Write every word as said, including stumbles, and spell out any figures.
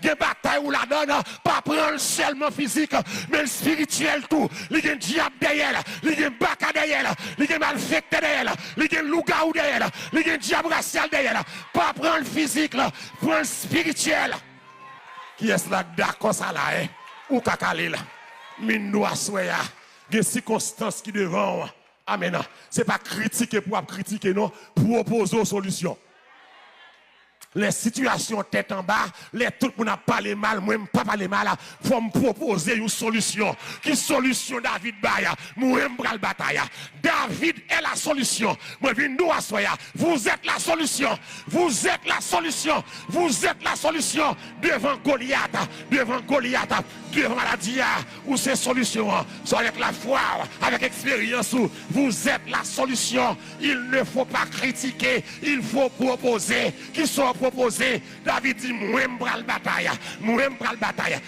Gen batay ou ladan, pa pran l sèlman fizik, men l espirityèl tou. Li gen dyab dèyè l, li gen baka dèyè l, li gen malfektè dèyè l, li gen lougawou dèyè l, li gen dyab rasyal dèyè l. Pa pran l fizik, pran l espirityèl. Kiyès la k dakò sa la, en? Ou ka kale l. Min nou aswè a. Gen sikonstans ki devan w. Amèn. Se pa kritike pou w ap kritike, non. Pwopoze w solisyon. Lè sitiyasyon tèt anba, lè tout moun ap pale mal, mwen m pa pale mal, fò m pwopoze yon solisyon. Ki solisyon David bay? Mwen m pral batay. David est la solution. Mwen vin di w aswè a, vous êtes la solution. Vous êtes la solution. Vous êtes la solution. Devan Golyat, devan Golyat, devan maladi a, ou se solisyon an. Se avèk lafwa w, avèk eksperyans ou, vous êtes la solution. Il ne faut pas critiquer, il faut proposer. Kisa w pwopoze? David di, mwen m pral batay. Mwen m pral batay.